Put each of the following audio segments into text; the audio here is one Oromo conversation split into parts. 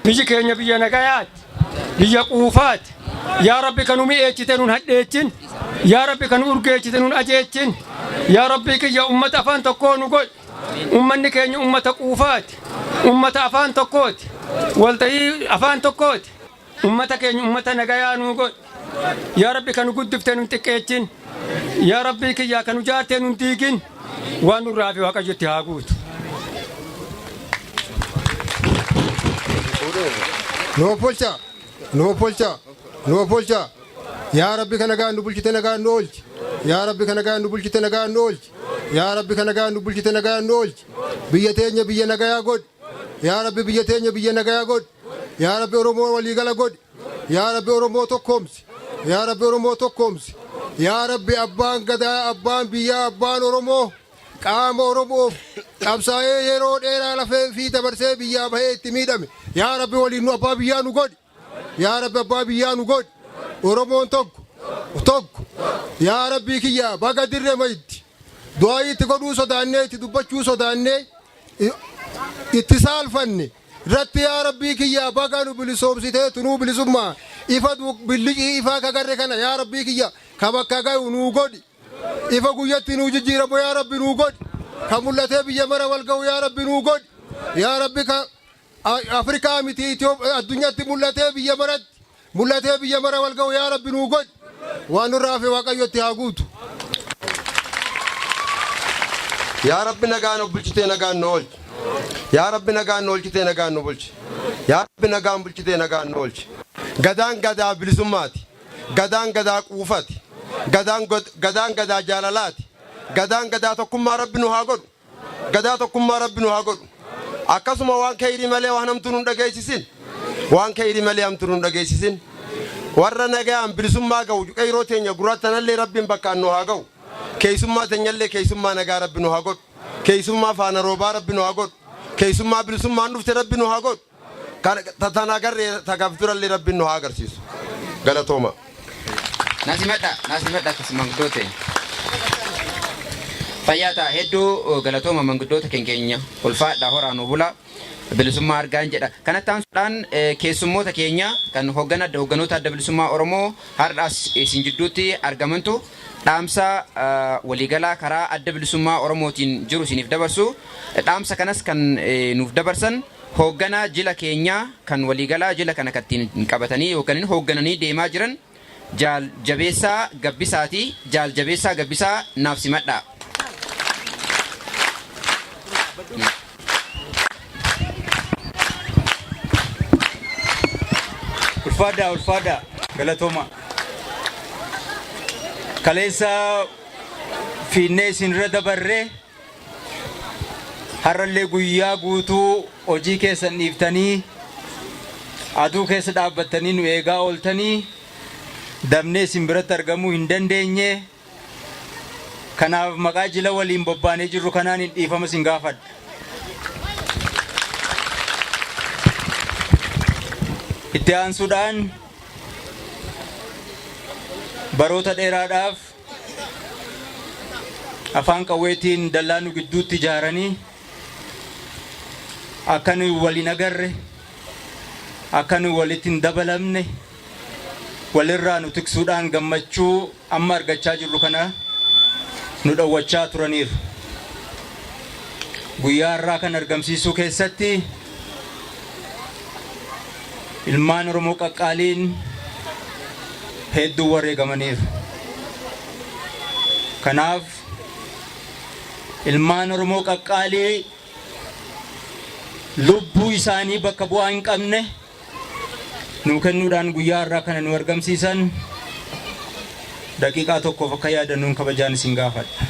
Biyyi keenya biyya nagayaati, biyya quufaati. Yaa Rabbi kan nu mi'eechite nun hadheechin, yaa Rabbi kan nu urgeechite nun ajeechin, yaa Rabbii kiyya ummata afaan tokkoo nu godhi. Ummanni keenya ummata quufaati, ummata afaan tokkooti, waltahii afaan tokkooti. Ummata keenya ummata nagayaa nu godhi. Yaa Rabbi kan nu guddifte nun xiqqeechin, yaa Rabbii kiyya kan nu jaarte nun diigin, waan nurraa fi Waaqayyo itti haa guutu. Nuuf bulcha, nuuf bulcha, nuuf bulcha. Yaa Rabbi ka nagaan nu bulchite nagaan nu oolchi. Yaa Rabbi ka nagaan nu bulchite nagaan nu oolchi. Yaa Rabbi ka nagaan nu bulchite nagaan nu oolchi. Biyya teenya biyya nagayaa godhi. Yaa Rabbi biyya teenya biyya nagayaa godhi. Yaa Rabbi Oromoo waliigala godhi. Yaa Rabbi Oromoo tokkoomsi. Yaa Rabbi Oromoo tokkoomsi. Yaa Rabbi abbaan gadaa, abbaan biyyaa, abbaan Oromoo qaama Oromoof qabsaa'ee yeroo dheeraa lafee fi dabarsee biyyaa bahee itti miidhame. Yaa Rabbi waliin nu abbaa biyyaa nu godhi. Yaa Rabbi abbaa biyyaa nu godhi. Oromoon tokko. Tokko. Yaa Rabbii kiyya baga dirre mayitti. Du'aayii itti godhuu sodaannee itti dubbachuu sodaannee itti saalfanne. Irratti yaa Rabbii kiyya baga nu bilisoomsitee tunuu bilisummaa ifa billicii ifaa kagarre kana yaa Rabbii kiyya. Ka bakka gayu nuu godhi. Ifa guyyatti nuu jijjiiramu yaa Rabbi nuu godhi. Ka mul'atee biyya mara wal ga'u yaa Rabbi nuu godhi. Yaa Rabbi ka Afrikaa miti addunyaatti mul'atee biyya maratti mul'atee biyya mara wal ga'u yaa Rabbi nuu godhi. Waan nurraa hafe Waaqayyotti haa guutu. Yaa Rabbi nagaan of bulchitee nagaan nu oolchi. Yaa Rabbi nagaan nu oolchitee nagaan nu bulchi. Yaa Rabbi nagaan bulchitee nagaan nu oolchi. Gadaan gadaa bilisummaati. Gadaan gadaa quufati. Gadaan gadaan gadaa jaalalaati. Gadaan gadaa tokkummaa Rabbi nu haa godhu. Gadaa tokkummaa Rabbi nu haa godhu. Akkasuma waan keyrii malee waan hamtuu nu hin dhageessisin. Waan keyrii malee hamtuu nu hin dhageessisin. Warra nagayaan bilisummaa ga'u qeyroo teenya gurraattanallee Rabbiin bakkaan nu haa ga'u. Keeysummaa teenyallee keeysummaa nagaa Rabbi nu haa godhu. Keeysummaa faana roobaa Rabbi nu haa godhu. Keeysummaa bilisummaan dhufte Rabbi nu haa godhu. Tan agarree tagaf durallee Rabbiin nu haa agarsiisu. Galatooma. Nasimadha, nasimadha akkasuma manguddoota. Fayyaa ta'a hedduu galatooma manguddoota keenya ulfaadha horaa nu bula bilisummaa argaan jedha. Kanatti aansuudhaan keessummoota keenya kan hoogganoota adda bilisummaa Oromoo har'as isin jidduutti argamantu dhaamsa waliigalaa karaa adda bilisummaa Oromootiin jiru isiniif dabarsu. Dhaamsa kanas kan nuuf dabarsan hoogganaa jila keenyaa kan waliigalaa jila kana kan ittiin qabatanii yookaan hooggananii deemaa jiran Jaal Jabeessaa Gabbisaati. Jaal Jabeessaa Gabbisaa naaf simadhaa. Ulfaadhaa, ulfaadhaa, galatooma. Kaleessa fiinnee isinirra dabarree har'allee guyyaa guutuu hojii keessan dhiiftanii aduu keessa dhaabbattanii nu eegaa ooltanii dabnee isin biratti argamuu hin dandeenye. Kanaaf maqaa jila waliin bobbaanee jirru kanaan hin dhiifama isin gaafadha. Itti aansuudhaan baroota dheeraadhaaf afaan qawweetiin dallaa nu gidduutti ijaaranii akka nuyi wal hin agarre, akka nuyi walitti hin dabalamne walirraa nu tiksuudhaan gammachuu amma argachaa jirru kana nu dhowwachaa turaniiru. Guyyaa har'aa kan argamsiisuu keessatti ilmaan Oromoo qaqqaaliin hedduu wareegamaniiru. Kanaaf ilmaan Oromoo qaqqaalii lubbuu isaanii bakka bu'aa hin qabne nuu kennuudhaan guyyaa har'aa kana nu argamsiisan daqiiqaa tokkoof akka yaadannuun kabajaan isin gaafadha.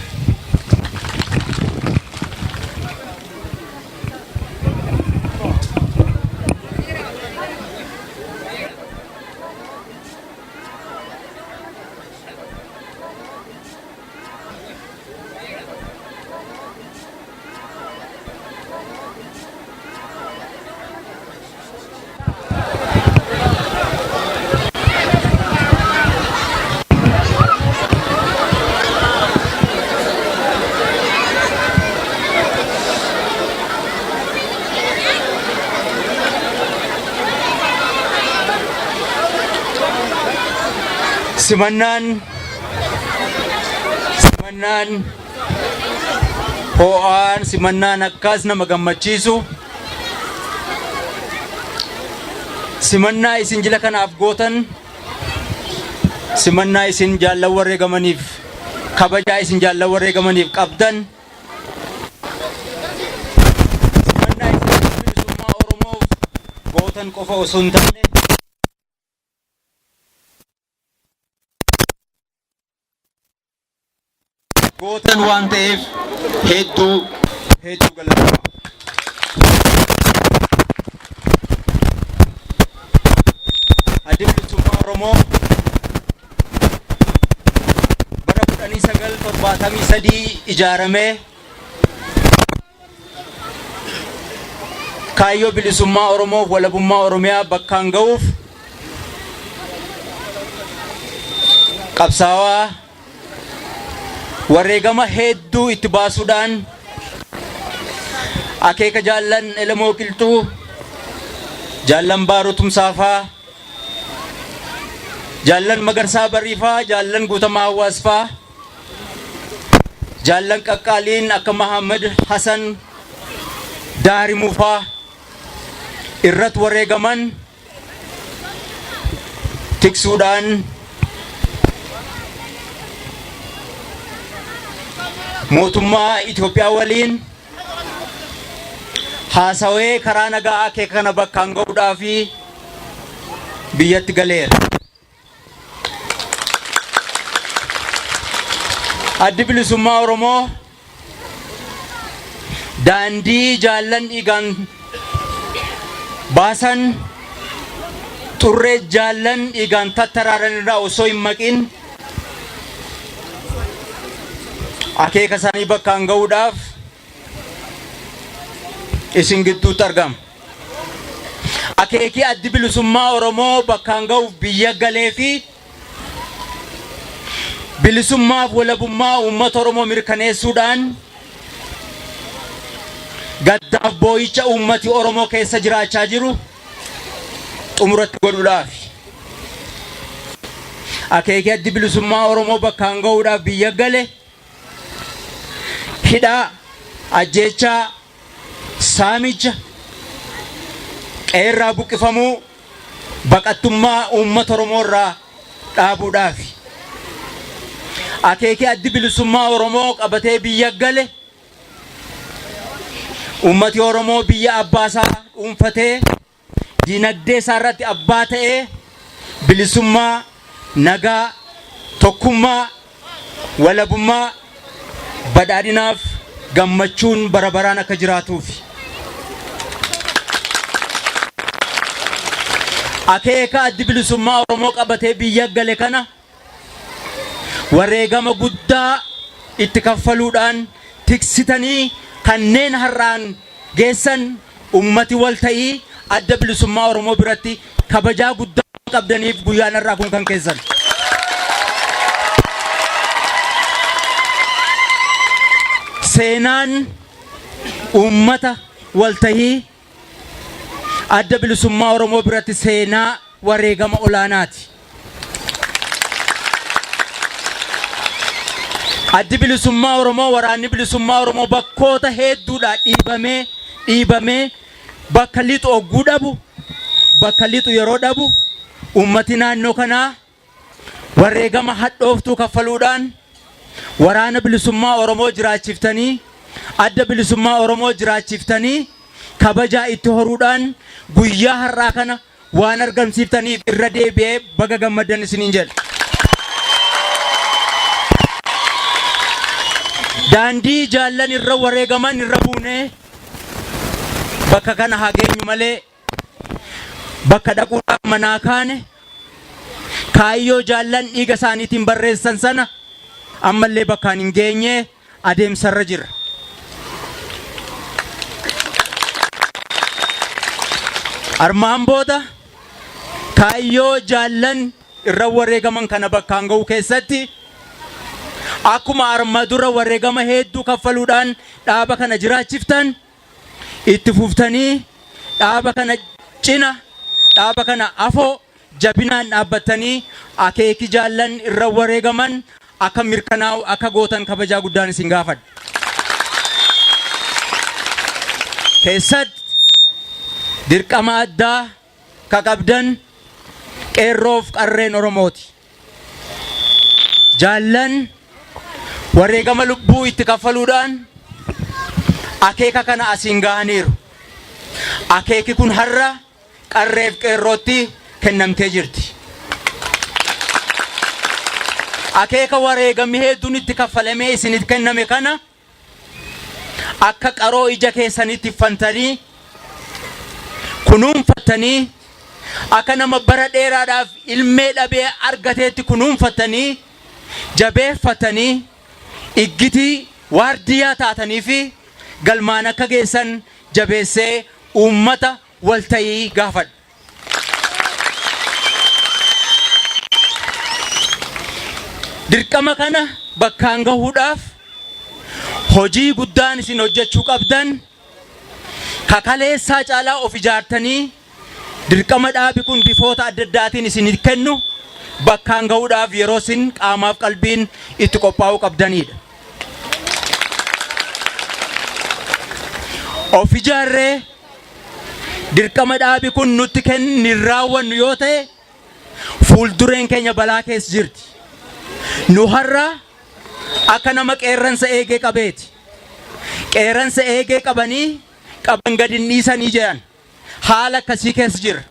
Simannaan ho'aan, simannaan akkas nama gammachiisu, simannaa isin jila kanaaf gootan, simannaa isin jaallan wareegamaniif, kabajaa isin jaallan wareegamaniif qabdan, simannaa isin bilisummaa Oromoof gootan qofa osoo hin taane gootan waan ta'eef hedduu hedduu galatoomaa. Addi Bilisummaa Oromoo bara 1973 ijaaramee kaayyoo bilisummaa Oromoof walabummaa Oromiyaa bakkaan ga'uuf qabsaawaa wareegama hedduu itti baasuudhaan akeeka jaallan Elemoo Qilxuu, jaallan Baaroo Tumsaafaa, Jaallan Magarsaa Barrii faa, jaallan Guutamaa Hawaas faa, jaallan qaqqaaliin akka Mahammad Hasan Daarimuu faa irratti wareegaman tiksuudhaan mootummaa Itoophiyaa waliin haasawee karaa nagaa akeeka kana bakkaan ga'uudhaa fi biyyatti galeera. Addi Bilisummaa Oromoo daandii jaallan dhiigaan baasan, xurree jaallan dhiigaan tattaraaran irraa osoo hin maqin akeeka isaanii bakkaan ga'uudhaaf isin gidduutti argama. Akeekii Addi Bilisummaa Oromoo bakkaan ga'uuf biyya galee fi bilisummaaf walabummaa uummata Oromoo mirkaneessuudhaan gaddaaf boo'icha uummati Oromoo keessa jiraachaa jiru xumuratti godhuudhaaf. Akeekii Addi Bilisummaa Oromoo bakkaan ga'uudhaaf biyya gale hidhaa, ajjeechaa, saamicha, qe'eerraa buqqifamuu, baqattummaa uummata Oromoo irraa dhaabuudhaaf. Akeekii Addi Bilisummaa Oromoo qabatee biyya gale uummati Oromoo biyya abbaa isaa dhuunfatee diinagdee isaa irratti abbaa ta'ee bilisummaa, nagaa, tokkummaa, walabummaa, badhaadhinaaf gammachuun bara baraan akka jiraatuufi. Akeeka Addi Bilisummaa Oromoo qabatee biyya gale kana wareegama guddaa itti kaffaluudhaan tiksitanii kanneen har'aan geessan ummati walta'ii Adda Bilisummaa Oromoo biratti kabajaa guddaa waan qabdaniif guyyaan har'aa kun kan keessan. Seenaan ummata waltahii Adda Bilisummaa Oromoo biratti seenaa wareegama olaanaati. Addi Bilisummaa Oromoo, Waraanni Bilisummaa Oromoo bakkoota heedduudhaa dhiibamee dhiibamee bakka lixu ogguu dhabu, bakka lixu yeroo dhabu, uummati naannoo kanaa wareegama hadhooftuu kaffaluudhaan Waraana Bilisummaa Oromoo jiraachiftanii, Adda Bilisummaa Oromoo jiraachiftanii kabajaa itti horuudhaan guyyaa har'aa kana waan argamsiiftaniif irra deebi'ee baga gammaddan isiniin jedha. Daandii jaallan irra wareegaman irra buunee bakka kana haa geenyu malee bakka dhaquudhaaf manaa kaane, kaayyoo jaallan dhiiga isaaniitiin barreessan sana ammallee bakkaan hin geenye, adeemsarra jira. Armaan booda kaayyoo jaallan irra wareegaman kana bakkaan ga'uu keessatti akkuma arma dura wareegama hedduu kaffaluudhaan dhaaba kana jiraachiftan itti fuftanii dhaaba kana cina, dhaaba kana afoo jabinaan dhaabbattanii akeeki jaallan irra wareegaman akka mirkanaa'u akka gootan kabajaa guddaan isin gaafadha. Keessatti dirqama addaa ka qabdan qeerroof qarreen Oromooti. Jaallan wareegama lubbuu itti kaffaluudhaan akeeka kana asiin gahaniiru. Akeeki kun har'a qarreef qeerrootti kennamtee jirti. Akeeka wareegamni hedduun itti kaffalamee isinitti kenname kana akka qaroo ija keessanitti iffantanii kunuunfattanii, akka nama bara dheeraadhaaf ilmee dhabee argateetti kunuunfattanii jabeeffatanii iggitii waardiyyaa taatanii fi galmaan akka geessan jabeessee uummata walta'ii gaafadha. Dirqama kana bakkaan gahuudhaaf hojii guddaan isin hojjechuu qabdan kakaleessaa caalaa of ijaartanii Dirqama dhaabi kun bifoota adda addaatiin isin kennu bakkaan ga'uudhaaf yeroo isin qaamaaf qalbiin itti qophaa'uu qabdanidha. Of ijaarree dirqama dhaabi kun nutti kennu hin raawwannu yoo ta'e fuuldureen keenya balaa keessa jirti. Nu har'a akka nama qeerransa eegee qabeeti. Qeerransa eegee qabanii qaban gadi hin dhiisanii jedhan. Haala akkasii keessa jirra.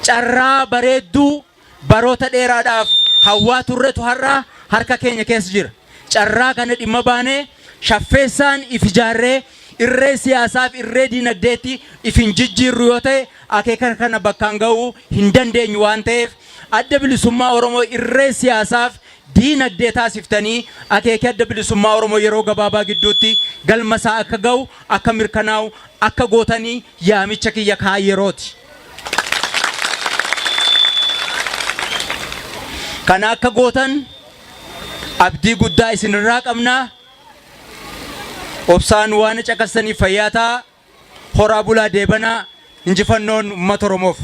Carraa bareedduu baroota dheeraadhaaf hawwaa turretu har'a harka keenya keessa jira. Carraa kana dhimma baanee shaffeessaan if ijaarree irree siyaasaaf irree diinagdeetti if hin jijjiirru yoo ta'e akeeka kana bakkaan ga'uu hin dandeenyu waan ta'eef Adda Bilisummaa Oromoo irree siyaasaaf diinagdee taasiftanii akeeki Adda Bilisummaa Oromoo yeroo gabaabaa gidduutti galma isaa akka ga'u akka mirkanaa'u akka gootanii yaamicha kiyya kaa yerooti. Kana akka gootan abdii guddaa isinirraa qabna. Obsaan waan caqastaniif fayyaa ta'a. Horaa bulaa deebanaa injifannoon uummata Oromoof.